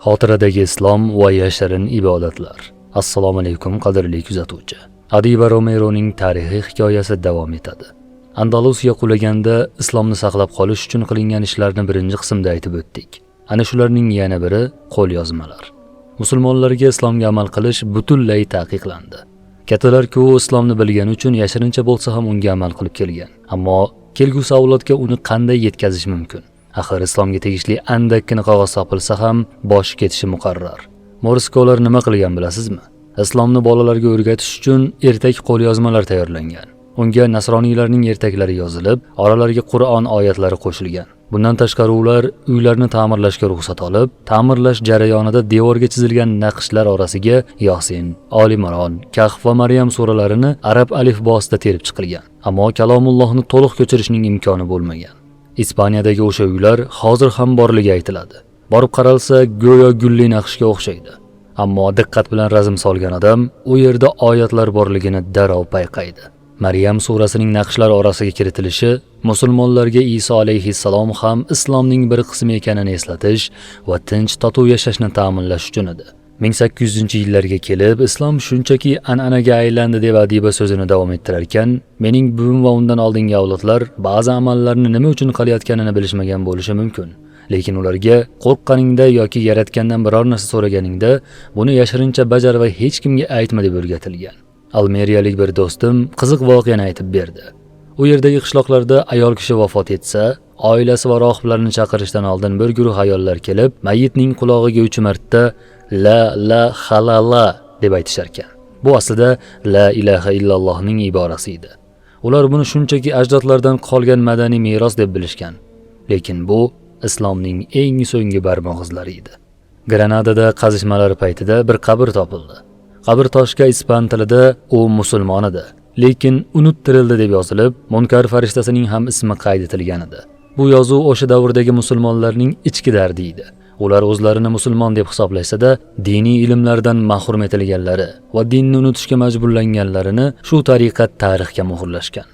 Xotiradagi islom va yashirin ibodatlar. Assalomu alaykum, qadrli kuzatuvchi. Adiba Romeroning tarixiy hikoyasi davom etadi. Andalusiya qulaganda islomni saqlab qolish uchun qilingan ishlarni birinchi qismda aytib o'tdik. Ana shularning yana biri qo'lyozmalar. Musulmonlarga islomga amal qilish butunlay taqiqlandi. Kattalar-ku islomni bilgani uchun yashirincha bo'lsa ham unga amal qilib kelgan. Ammo kelgusi avlodga uni qanday yetkazish mumkin? Axir islomga tegishli andakkina qog'oz topilsa ham boshi ketishi muqarrar. Moriskolar nima qilgan bilasizmi? Islomni bolalarga o'rgatish uchun ertak qo'lyozmalar tayyorlangan. Unga nasroniylarning ertaklari yozilib, oralariga Qur'on oyatlari qo'shilgan. Bundan tashqari ular uylarni ta'mirlashga ruxsat olib, ta'mirlash jarayonida devorga chizilgan naqshlar orasiga Yosin, Oli Imron, Kahf va Maryam suralarini arab alifbosida terib chiqilgan. Ammo Kalomullohni to'liq ko'chirishning imkoni bo'lmagan. Ispaniyadagi o'sha uylar hozir ham borligi aytiladi. Borib qaralsa, go'yo gulli naqshga o'xshaydi. Ammo diqqat bilan razm solgan odam u yerda oyatlar borligini darrov payqaydi. Maryam surasining naqshlar orasiga kiritilishi musulmonlarga Iso alayhissalom ham islomning bir qismi ekanini eslatish va tinch totuv yashashni ta'minlash uchun edi. 1800-yillarga kelib islom shunchaki an'anaga aylandi deb adiba so'zini davom ettirar ekan, mening buvim va undan oldingi avlodlar ba'zi amallarni nima uchun qilayotganini bilishmagan bo'lishi mumkin. Lekin ularga qo'rqqaningda yoki yaratgandan biror narsa so'raganingda buni yashirincha bajar va hech kimga aytma deb o'rgatilgan. Almeriyalik bir do'stim qiziq voqeani aytib berdi. U yerdagi qishloqlarda ayol kishi vafot etsa, oilasi va rohiblarni chaqirishdan oldin bir guruh ayollar kelib, mayyitning qulog'iga 3 marta la la halala deb aytishar ekan. Bu aslida la ilaha illallohning iborasi edi. Ular buni shunchaki ajdodlardan qolgan madaniy meros deb bilishgan. Lekin bu islomning eng so'nggi barmoq izlari edi. Granadada qazishmalar paytida bir qabr topildi. Qabr toshga ispan tilida u musulmon edi, lekin unuttirildi deb yozilib, Munkar farishtasining ham ismi qayd etilgan edi. Bu yozuv o'sha davrdagi musulmonlarning ichki dardi edi. Ular o'zlarini musulmon deb hisoblashsa-da, diniy ilmlardan mahrum etilganlari va dinni unutishga majburlanganlarini shu tariqa tarixga muhrlashgan.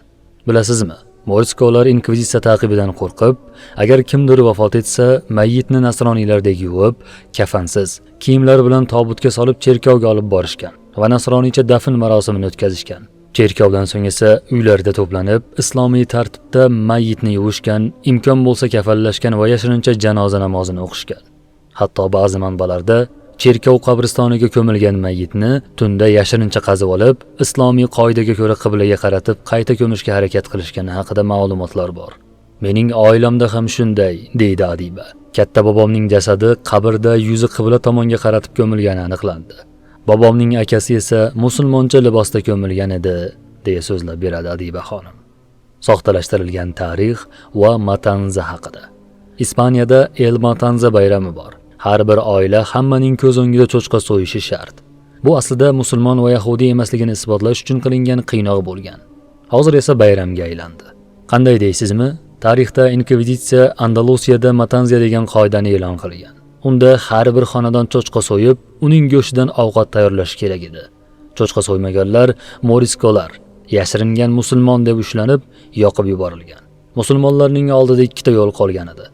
Bilasizmi? Moriskolar inkvizitsiya ta'qibidan qo'rqib, agar kimdir vafot etsa, mayyitni nasroniylardek yuvib, kafansiz, kiyimlar bilan tobutga solib cherkovga olib borishgan va nasroniycha dafn marosimini o'tkazishgan. Cherkovdan so'ng esa uylarda to'planib, islomiy tartibda mayyitni yuvishgan, imkon bo'lsa kafanlashgan va yashirincha janoza namozini o'qishgan. Hatto ba'zi manbalarda cherkov qabristoniga ko'milgan mayyitni tunda yashirincha qazib olib, islomiy qoidaga ko'ra qiblaga qaratib qayta ko'mishga harakat qilishgani haqida ma'lumotlar bor. Mening oilamda ham shunday, deydi Adiba. Katta bobomning jasadi qabrda yuzi qibla tomonga qaratib ko'milgani aniqlandi. Bobomning akasi esa musulmoncha libosda ko'milgan edi, deya so'zlab beradi Adiba xonim. Soxtalashtirilgan tarix va Matanza haqida. Ispaniyada El Matanza bayrami bor. Har bir oila hammaning ko'z o'ngida cho'chqa so'yishi shart. Bu aslida musulmon va yahudiy emasligini isbotlash uchun qilingan qiynoq bo'lgan. Hozir esa bayramga aylandi. Qanday deysizmi? Tarixda inkvizitsiya Andalusiyada Matanza degan qoidani e'lon qilgan. Unda har bir xonadon cho'chqa so'yib, uning go'shtidan ovqat tayyorlash kerak edi. Cho'chqa so'ymaganlar moriskolar, yashiringan musulmon deb ushlanib, yoqib yuborilgan. Musulmonlarning oldida ikkita yo'l qolgan edi.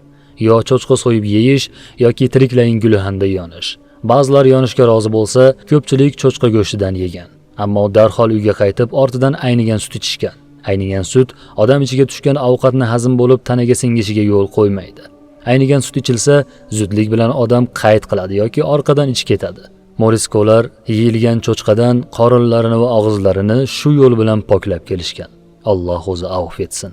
Yo cho'chqa so'yib yeyish yoki tiriklayin gulxanda yonish. Ba'zilar yonishga rozi bo'lsa, ko'pchilik cho'chqa go'shtidan yegan. Ammo darhol uyga qaytib, ortidan aynigan sut ichishgan. Aynigan sut odam ichiga tushgan ovqatni hazm bo'lib tanaga singishiga yo'l qo'ymaydi. Aynigan sut ichilsa, zudlik bilan odam qayt qiladi yoki orqadan ichi ketadi. Moriskolar yeyilgan cho'chqadan qorinlarini va og'izlarini shu yo'l bilan poklab kelishgan. Alloh o'zi avf etsin.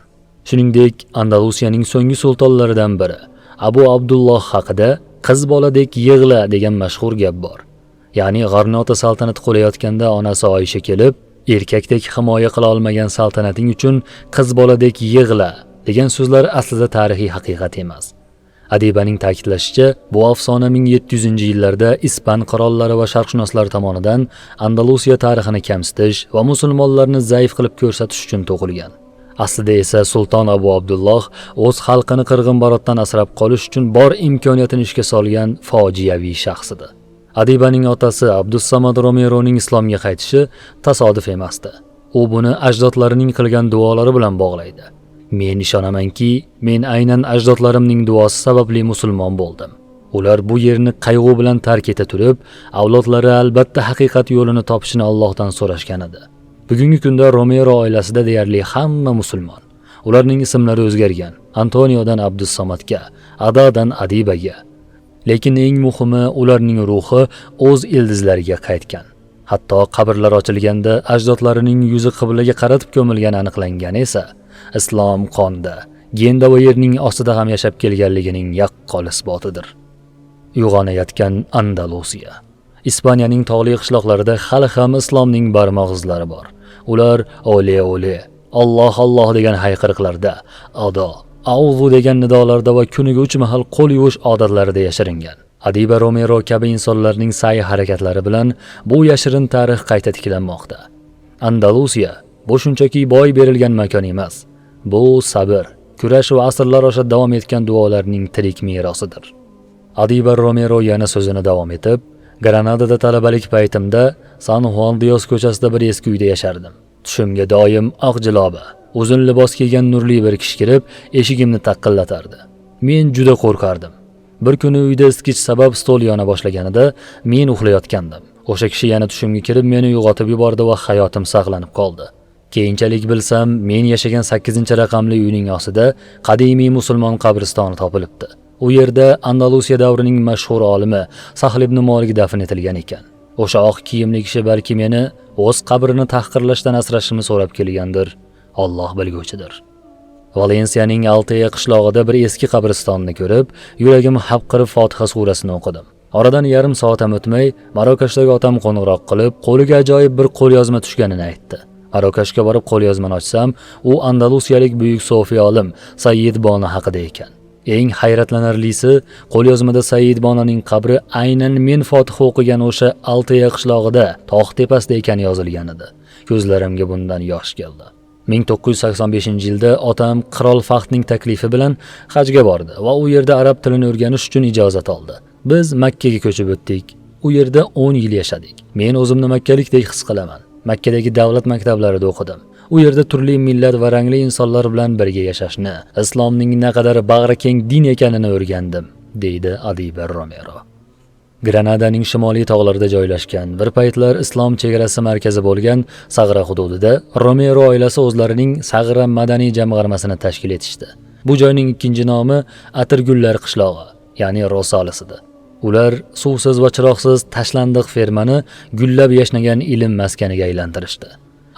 Shuningdek, Andalusiyaning so'nggi sultonlaridan biri Abu Abdulloh haqida qiz boladek yig'la degan mashhur gap bor. Ya'ni G'arnota saltanati qulayotganda onasi Oysha kelib, erkakdek himoya qila olmagan saltanating uchun qiz boladek yig'la degan so'zlar aslida tarixiy haqiqat emas. Adibaning ta'kidlashicha, bu afsona 1700-yillarda ispan qirollari va sharqshunoslar tomonidan Andalusiya tarixini kamsitish va musulmonlarni zaif qilib ko'rsatish uchun to'qilgan. Aslida esa Sulton Abu Abdulloh o'z xalqini qirg'inbarotdan asrab qolish uchun bor imkoniyatini ishga solgan fojiaviy shaxs edi. Adibaning otasi Abdussamad Romeroning islomga qaytishi tasodif emasdi. U buni ajdodlarining qilgan duolari bilan bog'laydi. Men ishonamanki, men aynan ajdodlarimning duosi sababli musulmon bo'ldim. Ular bu yerni qayg'u bilan tark eta turib, avlodlari albatta haqiqat yo'lini topishini Allohdan so'rashgan edi. Bugungi kunda Romero oilasida deyarli hamma musulmon. Ularning ismlari o'zgargan. Antoniodan Abdussomadga, Adadan Adibaga. Lekin eng muhimi, ularning ruhi o'z ildizlariga qaytgan. Hatto qabrlar ochilganda ajdodlarining yuzi qiblaga qaratib ko'milgani aniqlangani esa islom qonda, genda va yerning ostida ham yashab kelganligining yaqqol isbotidir. Uyg'onayotgan Andalusiya. Ispaniyaning tog'li qishloqlarida hali ham islomning barmoq izlari bor. Ular ole ole, Alloh Alloh degan hayqiriqlarda, ado, auzu degan nidolarda va kuniga 3 mahal qo'l yuvish odatlarida yashiringan. Adiba Romero kabi insonlarning sa'y harakatlari bilan bu yashirin tarix qayta tiklanmoqda. Andalusiya bu shunchaki boy berilgan makon emas. Bu sabr, kurash va asrlar osha davom etgan duolarning tirik merosidir. Adiba Romero yana so'zini davom etib, Granadada talabalik paytimda San Juan Dios ko'chasida bir eski uyda yashardim. Tushimga doim oq jiloba, uzun libos kiygan nurli bir kishi kirib, eshigimni taqillatardi. Men juda qo'rqardim. Bir kuni uyda isitgich sabab stol yona boshlaganida men uxlayotgandim. O'sha kishi yana tushimga kirib meni uyg'otib yubordi va hayotim saqlanib qoldi. Keyinchalik bilsam, men yashagan 8-raqamli uyning ostida qadimiy musulmon qabristoni topilibdi. U yerda Andalusiya davrining mashhur olimi Sahl ibn Molik dafn etilgan ekan. O'sha oq kiyimli kishi balki meni o'z qabrini tahqirlashdan asrashimni so'rab kelgandir. Alloh bilguvchidir. Valensiyaning Alteya qishlog'ida bir eski qabristonni ko'rib, yuragim hapqirib Fotiha surasini o'qidim. Oradan yarim soat ham o'tmay, Marokashdagi otam qo'ng'iroq qilib, qo'liga ajoyib bir qo'lyozma tushganini aytdi. Marokashga borib qo'lyozmani ochsam, u andalusiyalik buyuk sofiy olim Sayyid Bona haqida ekan. Eng hayratlanarlisi, qo'lyozmada Sayyid Bonaning qabri aynan men Fotiha o'qigan o'sha Alteya qishlog'ida, tog' tepasida ekani yozilgan edi. Ko'zlarimga bundan yosh keldi. 1985-yilda otam qirol Fahdning taklifi bilan hajga bordi va u yerda arab tilini o'rganish uchun ijozat oldi. Biz Makka ga ko'chib o'tdik. U yerda 10 yil yashadik. Men o'zimni makkalikdek his qilaman. Makkadagi davlat maktablarida o'qidim. U yerda turli millat va rangli insonlar bilan birga yashashni, islomning naqadar bag'ri keng din ekanini o'rgandim, deydi Adiba Romero. Granadaning shimoliy tog'larida joylashgan, bir paytlar islom chegarasi markazi bo'lgan Sag'ra hududida Romero oilasi o'zlarining Sag'ra madaniy jamg'armasini tashkil etishdi. Bu joyning ikkinchi nomi Atirgullar qishlog'i, ya'ni Rosales edi. Ular suvsiz va chiroqsiz tashlandiq fermani gullab yashnagan ilm maskaniga aylantirishdi.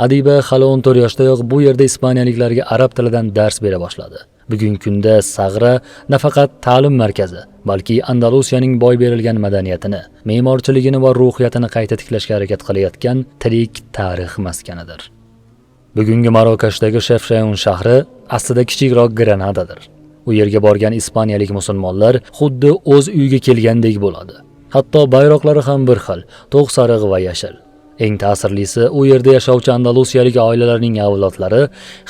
Adiba hali 14 yoshdayoq bu yerda ispaniyaliklarga arab tilidan dars bera boshladi. Bugungi kunda Sag'ra nafaqat ta'lim markazi, balki Andalusiyaning boy berilgan madaniyatini, me'morchiligini va ruhiyatini qayta tiklashga harakat qilayotgan tirik tarix maskanidir. Bugungi Marokashdagi Shefshaun shahri aslida kichikroq Granadadir. U yerga borgan ispaniyalik musulmonlar xuddi o'z uyiga kelgandek bo'ladi. Hatto bayroqlari ham bir xil, to'q sariq va yashil. Eng ta'sirlisi, u yerda yashovchi andalusiyalik oilalarning avlodlari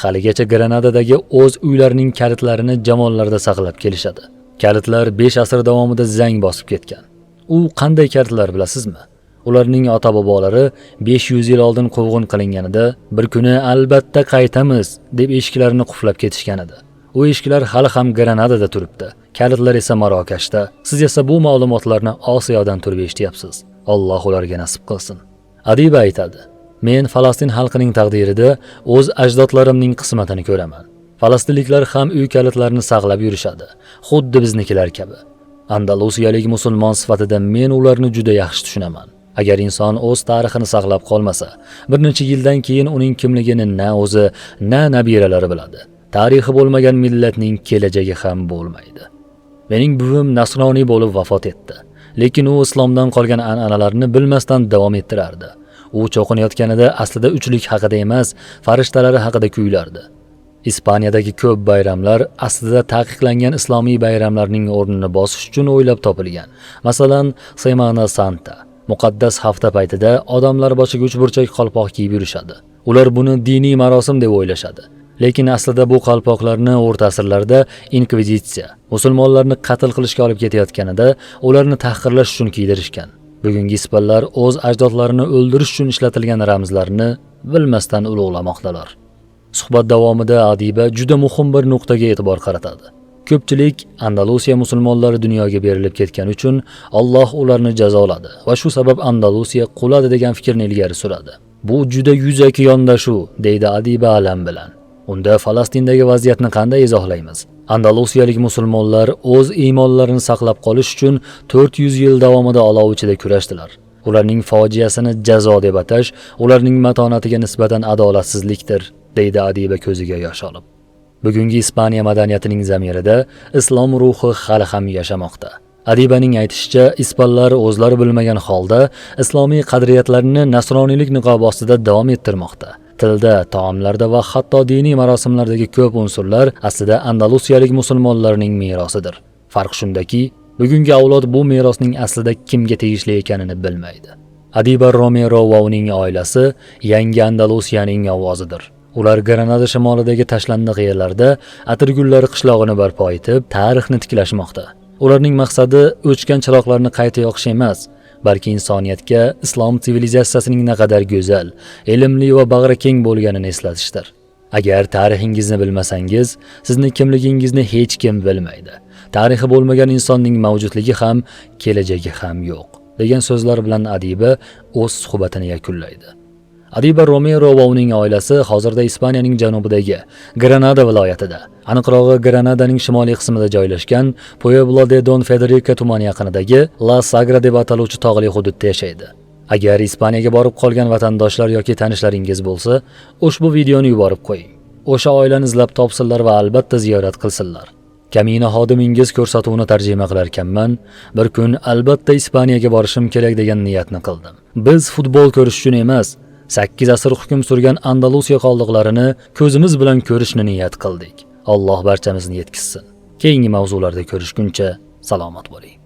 haligacha Granadadagi o'z uylarining kalitlarini javonlarda saqlab kelishadi. Kalitlar 5 asr davomida zang bosib ketgan. U qanday kalitlar bilasizmi? Ularning ota-bobolari 500 yil oldin quvg'in qilinganida bir kuni albatta qaytamiz deb eshiklarini qulflab ketishgan edi. U eshiklar hali ham Granadada turibdi. Kalitlar esa Marokashda. Siz esa bu ma'lumotlarni Osiyodan turib eshityapsiz. Alloh ularga nasib qilsin. Adiba aytadi: Men Falastin xalqining taqdirida o'z ajdodlarimning qismatini ko'raman. Falastinliklar ham uy kalitlarini saqlab yurishadi, xuddi biznikilar kabi. Andalusiyalik musulmon sifatida men ularni juda yaxshi tushunaman. Agar inson o'z tarixini saqlab qolmasa, bir necha yildan keyin uning kimligini na o'zi, na nabiralari biladi. Tarixi bo'lmagan millatning kelajagi ham bo'lmaydi. Mening buvim nasroniy bo'lib vafot etdi. Lekin u islomdan qolgan an'analarni bilmasdan davom ettirardi. U cho'qinayotganida aslida uchlik haqida emas, farishtalari haqida kuylardi. Ispaniyadagi ko'p bayramlar aslida taqiqlangan islomiy bayramlarning o'rnini bosish uchun o'ylab topilgan. Masalan, Semana Santa, muqaddas hafta paytida odamlar boshiga uchburchak qalpoq kiyib yurishadi. Ular buni diniy marosim deb o'ylashadi. Lekin aslida bu qalpoqlarni o'rta asrlarda inkvizitsiya musulmonlarni qatl qilishga olib ketayotganida ularni tahqirlash uchun kiydirishgan. Bugungi ispanlar o'z ajdodlarini o'ldirish uchun ishlatilgan ramzlarni bilmasdan ulug'lamoqdalar. Suhbat davomida Adiba juda muhim bir nuqtaga e'tibor qaratadi. Ko'pchilik Andalusiya musulmonlari dunyoga berilib ketgani uchun Alloh ularni jazoladi va shu sabab Andalusiya quladi degan fikrni ilgari suradi. Bu juda yuzaki yondashuv, deydi Adiba alam bilan. Unda Falastindagi vaziyatni qanday izohlaymiz? Andalusiyalik musulmonlar o'z iymonlarini saqlab qolish uchun 400 yil davomida olov ichida kurashdilar. Ularning fojiasini jazo deb atash ularning matonatiga nisbatan adolatsizlikdir, deydi Adiba ko'ziga yosh olib. Bugungi Ispaniya madaniyatining zamirida islom ruhi hali ham yashamoqda. Adibaning aytishicha, ispanlar o'zlari bilmagan holda islomiy qadriyatlarni nasroniylik niqobi ostida davom ettirmoqda. Tilda, taomlarda va hatto diniy marosimlardagi ko'p unsurlar aslida andalusiyalik musulmonlarning merosidir. Farq shundaki, bugungi avlod bu merosning aslida kimga tegishli ekanini bilmaydi. Adiba Romero va uning oilasi yangi Andalusiyaning ovozidir. Ular Granada shimolidagi tashlandiq yerlarda atirgullar qishlog'ini barpo etib, tarixni tiklashmoqda. Ularning maqsadi o'chgan chiroqlarni qayta yoqish emas, balki insoniyatga islom sivilizatsiyasining naqadar go'zal, ilmli va bag'rikeng bo'lganini eslatishdir. Agar tarixingizni bilmasangiz, sizni kimligingizni hech kim bilmaydi. Tarixi bo'lmagan insonning mavjudligi ham, kelajagi ham yo'q, degan so'zlar bilan Adiba o'z suhbatini yakunlaydi. Adiba Romero va uning oilasi hozirda Ispaniyaning janubidagi Granada viloyatida, aniqrog'i Granadaning shimoliy qismida joylashgan Pueblo de Don Federico tumani yaqinidagi La Sagra deb ataluvchi tog'li hududda yashaydi. Agar Ispaniyaga borib qolgan vatandoshlar yoki tanishlaringiz bo'lsa, ushbu videoni yuborib qo'ying. O'sha oilani izlab topsinlar va albatta ziyorat qilsinlar. Kamina xodimingiz ko'rsatuvini tarjima qilar ekanman, bir kun albatta Ispaniyaga borishim kerak degan niyatni qildim. Biz futbol ko'rish uchun emas, 8 asr hukm surgan Andalusiya qoldiqlarini ko'zimiz bilan ko'rishni niyat qildik. Alloh barchamizni yetkazsin. Keyingi mavzularda ko'rishguncha salomat bo'ling.